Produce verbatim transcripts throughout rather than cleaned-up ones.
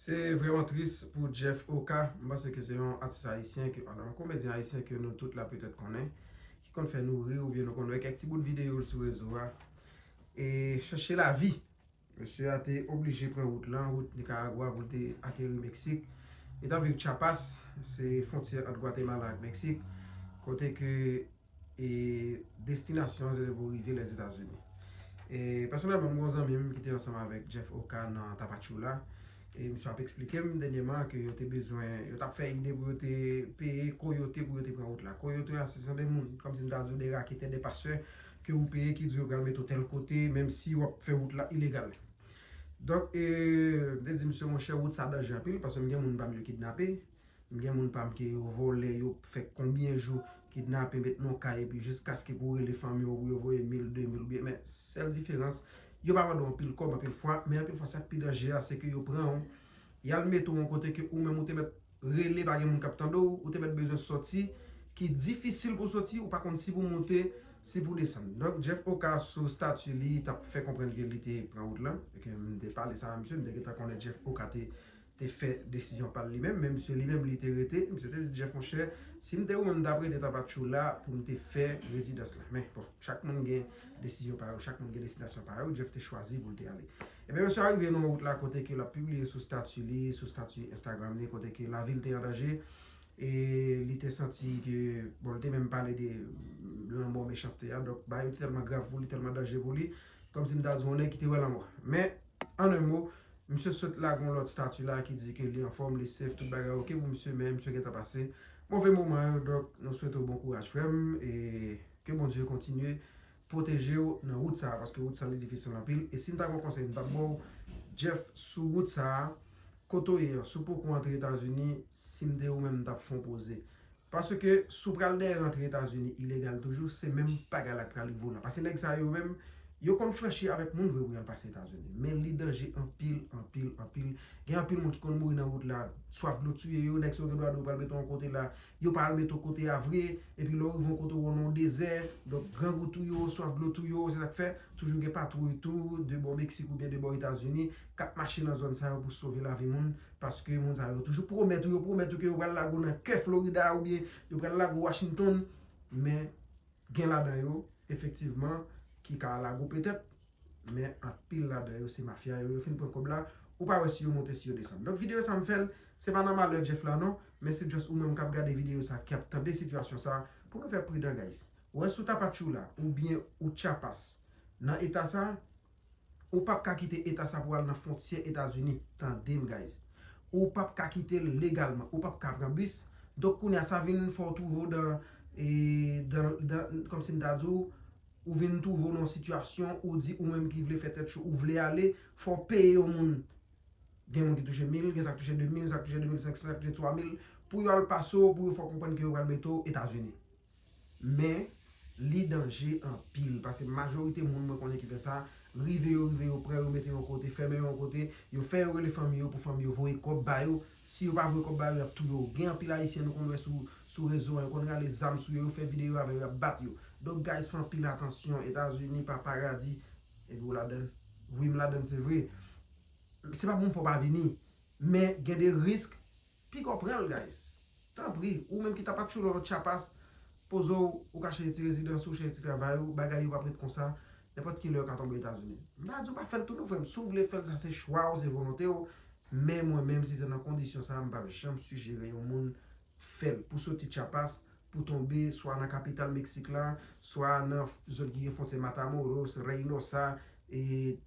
Se vrèman tris pou Jeff Oka. M panse ke se yon atis ayisyen, ke, yon komedyen ayisyen ke nou tout la petèt konnen, ki konn fè nou ri oubyen nou konn wè kèk ti bout videyo l sou rezo a. E chèche lavi. Mesye a te oblije pran wout lan, wout Nikaragwa pou l te ateri Meksik. Li t ap viv Chiapas, se fwontyè ant Gwatemala ak Meksik, kote ke e destinasyon an se te pou rive Lèzetazini. E pèsonèlman, m gen yon zanmi m ki te ansanm avèk Jeff Oka nan Tapachula. E misye ap eksplike m dènyèman ke yo te bezwen, yo t ap fè ide pou yo te peye koyote pou yo te pran wout la. Koyote a, se, se de moun, kòmsi m ta di w, de raketè, de pasè ke ou peye ki di yo pral mete w tèl kote, menm si w ap fè wout la ilegal. Donk, e, m te di misye, monchè, wout sa danje anpil, paske m gen moun pa m yo kidnape. M gen moun pa m ke yo vòlè, yo fè konbyen jou kidnape, met nan kay, epi jiskaske pou rele fanmi w pou yo voye mil, de mil oubyen, men sèl diferans, yo pa mande w anpil kòb anpil fwa, men anpil fwa sa k pi danje a, se ke yo pran w, y al mete w yon kote ke ou menm ou te mèt rele, pa gen moun k ap tande w, ou te mèt bezwen sòti, ki difisil pou sòti, ou pa konn si pou monte, si pou desann. Donk, Jeff Oka sou stati li, t ap fè konprann ke li te pran wout lan, e ke m te pale sa a misye, m te gentan konnen Jeff Oka te te fè desizyon pa l li menm, men misye li menm li te rete, misye te di Jeff, monchè, si m te ou menm, m t ap rete Tapachula pou m te fè rezidans la. Men, bon, chak moun gen desizyon pa yo, chak moun gen destinasyon pa yo, Jeff te chwazi pou l te ale. Ebyen, misye arive nan wout la kote ke l ap pibliye sou stati li, sou stati Instagram li, kote ke lavi l te an danje, e li te santi ke, bon, li te menm pale de lanmò mechanste a, donk, bagay yo te tèlman grav pou li, tèlman danje pou li, kòmsi m ta di w yon nèg ki te wè lanmò. Men, an en mo, misye sot lage yon lòt stati la ki di ke li anfòm, li safe, tout bagay oke pou misye, men misye gentan pase move moman yo, donk nou swete w bon kouraj, frè m, e ke Bondye kontinye pwoteje w nan wout sa a, paske wout sa a li difisil anpil, e si m ta gen yon konsèy m t ap ba w, Jeff, sou wout sa a, kote w ye an, si w poko antre Etazini, si m te ou menm, m t ap fè yon poze. Paske si w pral dèyè rantre Etazini ilegal toujou, se menm bagay la k pral rive w la. Paske nèg sa yo menm, yo konn franchi avèk moun vre pou y al pase Etazini. Men li danje anpil, anpil, anpil. Gen anpil moun ki konn mouri nan wout la, swaf dlo tiye yo, nèg sa yo gen dwa di yo pral mete w yon kote la, yo pa al mete w kote a vre, epi lè w rive yon kote w wè w nan yon dezè, donk grangou touye w, swaf dlo touye w, se sa k fè, toujou gen patwouy tou, de bò Meksik oubyen de bò Etazini, k ap mache nan zòn sa yo pou sove lavi moun, paske moun sa yo toujou pwomèt ou, yo pwomèt ou ke yo pral lage w nan kè Florida oubyen yo pral lage w Washington, men gen ladan yo, efektivman, ki ka lage w petèt, men anpil ladan yo se mafya yo, yo fin pran kòb la, ou pa wè si yo monte, si yo desann. Donk videyo sa m fè l, se pa nan malè Jeff la non, men se just ou menm k ap gade videyo sa, k ap tande sitiyasyon sa, pou nou fè pridan, guys. Ou wè si w Tapachula oubyen ou Chiapas, nan eta sa, ou p ap ka kite eta sa pou al nan fwontyè Etazini. Tande m, guys. Ou p ap ka kite l legalman. Ou p ap ka pran bis. Donk, kounye a, sa vin fè w twouve w dan, e, dan, dan, kòmsi m ta di w, ou vin twouve w nan yon sitiyasyon, ou di ou menm ki vle fè tèt cho, ou vle ale, fò w peye yon moun. Gen moun ki touche mil, gen sa k touche de mil, sa k touche de mil senk san, sa k touche twa mil, pou yo al pase w, pou yo fè w konprann ke yo pral mete w Etazini. Men, li danje anpil, paske majorite moun mwen konnen ki fè sa, rive yo, rive yo pran yo, mete yo yon kote, fèmen yo yon kote, yo fè yo rele fanmi yo pou fanmi yo voye kòb ba yo. Si yo pa voye kòb ba yo, y ap touye w. Gen anpil Ayisyen nou konn wè sou, sou rezo a, yo konn rale zam sou yo, yo fè videyo avè yo, y ap bat yo. Donk, guys, fè anpil atansyon. Etazini pa paradi. Epi w ladann. Wi, m ladann, se vre. Se pa pou m fè w pa vini. Men, gen de risk, piga w pran l, guys. Tanpri, ou menm ki Tapachula, Chiapas, poze w, ou ka chèche ti rezidans ou, chèche ti travay ou, bagay yo p ap ret konsa, nenpòt ki lè yo ka tonbe Etazini. M pa di w pa fè l tou non, frè m. Si w vle fè l, sa se chwa w, se volonte w. Men mwen menm, si se nan kondisyon sa a, m p ap janm sijere yon moun fè l. Pou soti Chiapas, pou tonbe swa nan kapital Meksik la, swa nan zòn ki gen fwontyè Matamoros, Reynosa, e,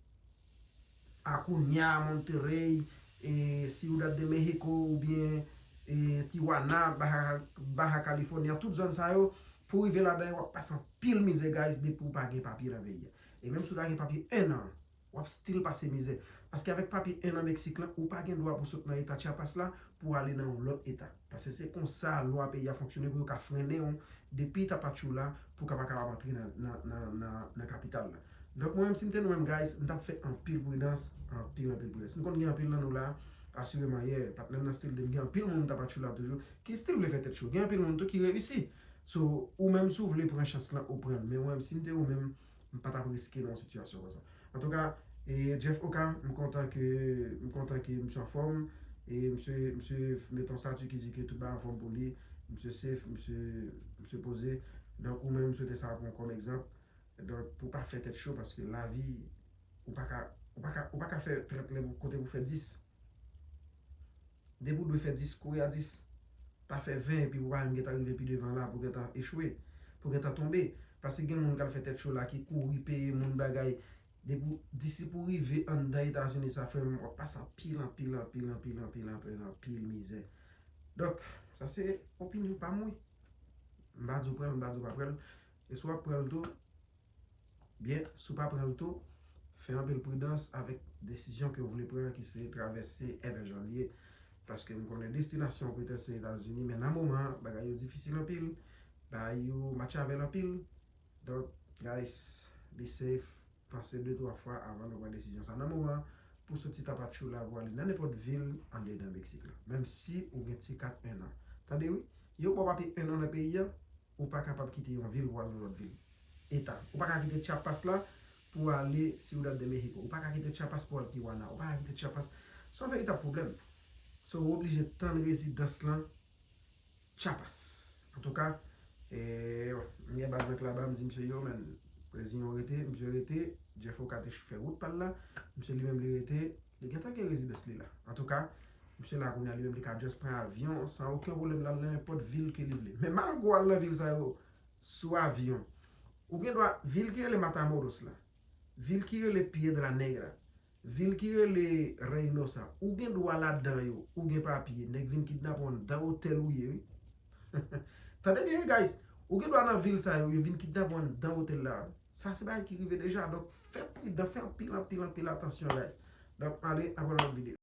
Acuña, Monterrey, e, Ciudad de México oubyen, e, Tijuana, Baja, Baja California, tout zòn sa yo, pou rive ladan yo, w ap pase anpil mizè, guys, depi w pa gen papye nan peyi a. E menm si w ta gen papye en an, w ap still pase mizè. Paske avèk papye en an Meksik lan, ou pa gen dwa pou sot nan eta Chiapas la pou ale nan yon lòt eta. Paske se konsa lwa peyi a fonksyone pou yo ka frennen w depi Tapachula pou w ka pa kapab antre nan, nan, nan, nan, nan kapital la. Donk mwen menm si m te nou menm guys, m t ap fè anpil pridans, anpil, anpil pridans. M konn gen anpil nan nou la, asireman yè, patnè m nan still di m gen anpil moun Tapachula toujou, ki still vle fè tèt cho. Gen anpil moun tou ki reyisi. So, ou menm si w vle pran chans lan, ou pran l. Men mwen menm si m te ou menm, m pa t ap riske nan yon sitiyasyon konsa. Antouka, e, Jeff Oka, m kontan ke, m kontan ke misye anfòm, E misye, misye met yon stati ki di ke tout bagay anfòm pou li. Misye safe, misye, misye poze. Donk, ou menm, m swete sa pran kòm egzanp. Donk, pou pa fè tèt cho, paske lavi, ou pa ka, ou pa ka, ou pa ka fè trant lè pou kote pou fè dis. Depi w dwe fè dis, kouri a dis. Pa fè ven epi pou pa menm gentan rive pi devan la, pou gentan echwe, pou gentan tonbe. Paske gen moun k al fè tèt cho la, ki kouri peye moun bagay. Depi w, disi pou rive anndan Etazini sa, frè m, w ap pase anpil, anpil, anpil, anpil, anpil, anpil, anpil mizè. Donk, sa se opinyon pa m, wi. M pa di w pran l, m pa di w pa pran l. E si w ap pran l tou, byen, si w pa pran l tou, fè anpil pridans avèk desizyon ke w vle pran, ki se travèse Ever Janvier. Paske m konnen destinasyon w petèt se Etazini, men nan moman an, bagay yo difisil anpil. Bagay yo match avè l anpil. Donk, guys, be safe. Panse de twa fwa avan nou pran desizyon sa. Nan moman an, pou soti Tapachula pou ale nan nenpòt vil anndedan Meksik la. Menm si ou gen ti kat en an. Tande wi, yo ba w papye en an nan peyi a, ou pa kapab kite yon vil pou al nan lòt vil. Eta. Ou pa ka kite Chiapas la pou ale Ciudad de México. Ou pa ka kite Chiapas pou al Tijuana. Ou pa ka kite Chiapas. Se yon veritab pwoblèm. So, ou oblije tann rezidans lan Chiapas. Antouka, e, m gen baz mwen laba, m di misye yo, men, Preziyon rete, misye rete, Jeff Oka te fè wout pa l la, misye li menm li rete, li gentan gen rezidans li la. Antouka, misye la kounye a li menm li ka just pran avyon san okenn pwoblèm l al nan nenpòt vil ke li vle. Men malgre w al nan vil sa yo, sou avyon, ou gen dwa, vil ki rele Matamoros la, vil ki rele Piedra Negra, vil ki rele Reynosa, ou gen dwa ladan yo, ou gen papye, nèg vin kidnape w anndan otèl ou ye, wi. Tande byen, wi, guys. Ou gen dwa nan vil sa yo, yo vin kidnape w anndan otèl la. Sa se bagay ki rive deja. Donk, fè pridan, fè anpil, anpil, anpil atansyon, guys. Donk, ale, n ap wè nan lòt videyo.